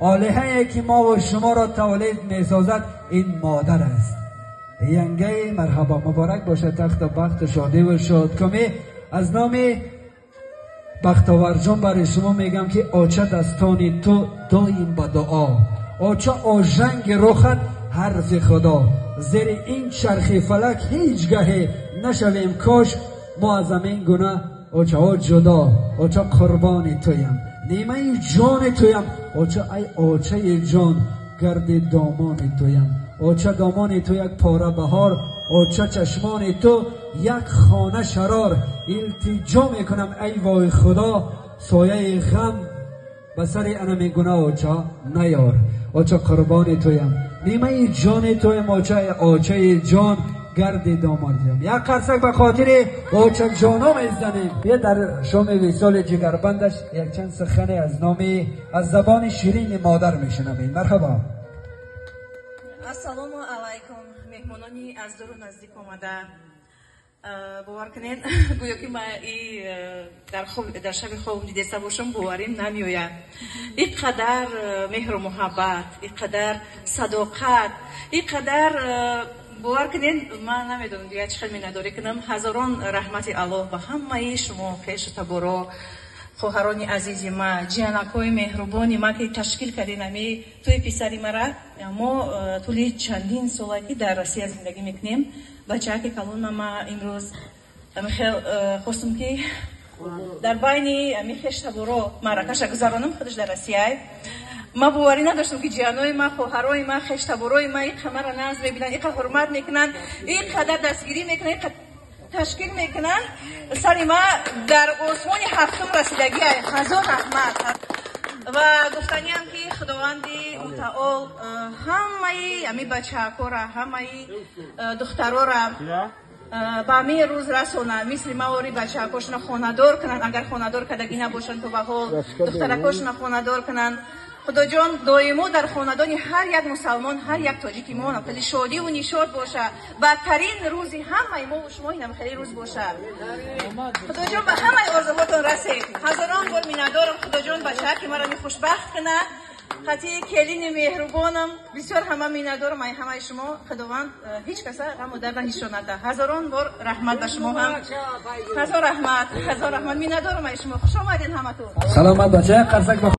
Олиҳае ки мо ва шуморо тавлид месозад ин модар аст. Янгаи марҳабо, муборак бошад тахту бахту шодӣ ва шодкомӣ. Аз номи Бахтоварҷон барои шумо мегам ки оча дастони ту доим ба дуо, оча ожанги рухат ҳарфи худо. Зери ин чархи фалак ҳеҷ гаҳе нашавем кош мо аз ҳамин гуна очаҳо ҷудо. Оча қурбони туям, нимаи ҷони туям, оча ай очаи ҷон гарди домони туям. Оча домони ту як пора баҳор, оча чашмони ту як хона шарор. Илтиҷо мекунам ай вой худо, сояи ғам ба сари ана мегуна оча наёр. Оча қурбони туям, нимаи ҷони туям, оча очаи ҷон гарди домоним. Як қарсак ба хотири оча ҷоно мезанем. Бия дар шоми висоли ҷигарбандаш якчанд сухане аз номи аз забони ширини модар мешунавем. Марҳабо. Ассалому алайкум, меҳмонони аз дуру наздик омада. Бовар кунед, гӯё ки ма и дар шаби хоб дидеста бошам, боварим намеояд. Ин қадар меҳру муҳаббат, ин қадар садоқат, ин қадар, бовар кунед, ман намедонам дигар чӣ хел миннатдорӣ кунам. Ҳазорон раҳмати Аллоҳ ба ҳамаи шумо, хешу таборо, хоҳарони азизи ма, ҷиянакҳои меҳрубони ма, ки ташкил кардин ами тӯи писари мара. Мо тӯли чандин сола ки дар Россия зиндагӣ мекунем. Бачааки калонма ма имрӯз хел хостум, ки дар байни ами хештаборо маъракаша гузаронам, худаш дар Россияй. Ма боварӣ надоштам, ки ҷиҳанои ма, хоҳарои ма, хештаборои ма ин қамара наз мебинанд, ин қадар ҳурмат мекунанд, ин қадар дастгирӣ мекунанд, ин ташкил мекунанд. Сари ма дар осмони ҳафтум расидагиай. Ҳазор раҳмат. Ва гуфтаниам, ки Худованди мутаол ҳамаи ами бачаакора, ҳамаи духтарора ба ҳамин рӯз расонад, мисли маори бачаакошона хонадор кунанд, агар хонадор кардагӣ набошанд, то ба ҳол духтаракошона хонадор кунанд. Худоҷон, доимо дар хонадони ҳар як мусалмон, ҳар як тоҷики мо хеле шодиву нишод боша. Бадтарин рӯзи ҳамаи мо шумо инам хеле рӯз боша. Худоҷон, ба ҳамаи орзуҳотон расед. Ҳазорон бор миннатдорам. Худоҷон, бачааки маро мехушбахт кунад хати келини меҳрубонам. Бисёр ҳама миннатдорам ай ҳамаи шумо. Худованд ҳеҷ каса ғаму дарда нишонада. Ҳазорон бор раҳмат ба шумо ҳам. Ҳазор раҳмат, ҳазор раҳмат, миннатдорам ай шумо. Хуш омадед ҳаматон. Саломат бача, қарсак.